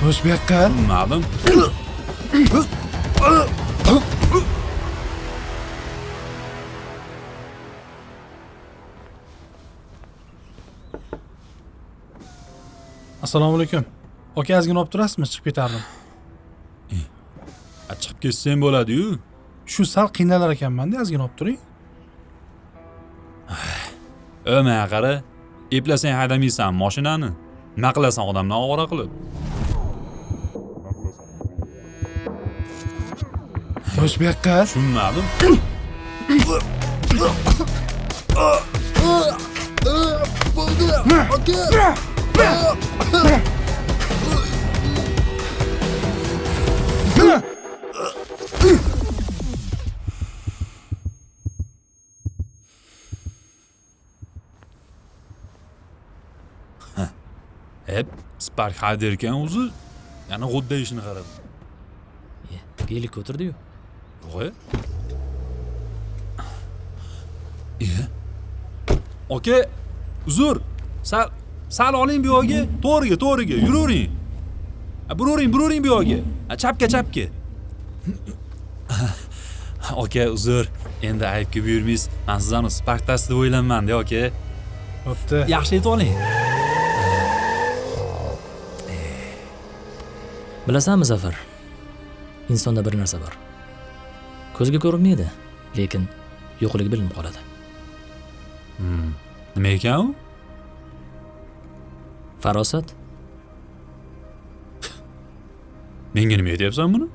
Xo'sh, bu yoqqa. Tushunmadim. Assalomu alaykum. Aka, ozgina olib turasizmi? Chiqib ketardim. Chiqib ketsang bo'ladi-yu. Shu sal qiynalar ekanman-da, ozgina olib turing. Menga qara, eplasang haydamaysan mashinani. Nima qilasan odamdan ovora qilib? Xo'sh, bu yoqqa. Tushunmadim. Bo'ldi, aka. Hep, Spark haydar ekan o'zi. Yana g'o'dda ishini qaradi. Gelik o'tirdi-yu. Yo'q. Aka, uzr. Sal oling bu yoqga, to'g'riga, to'g'riga, yuravering. Buravering, buravering bu yoqga. Chapga, chapga. Aka, uzr. Endi aybga buyurmaysiz. Men sizlarni Sparkdasiz deb o'ylayman-da, aka. Bo'pti. Yaxshi yetib oling. Bilasanmi, Zafar? Insonda bir narsa bor. Ko'zga ko'rinmaydi, lekin yo'qligi bilinib qoladi. Nima ekan u? Farosat. Menga nima aytyapsan buni?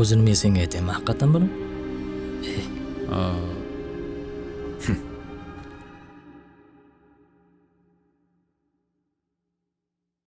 O'zini men senga aytyapman, haqiqatan buni.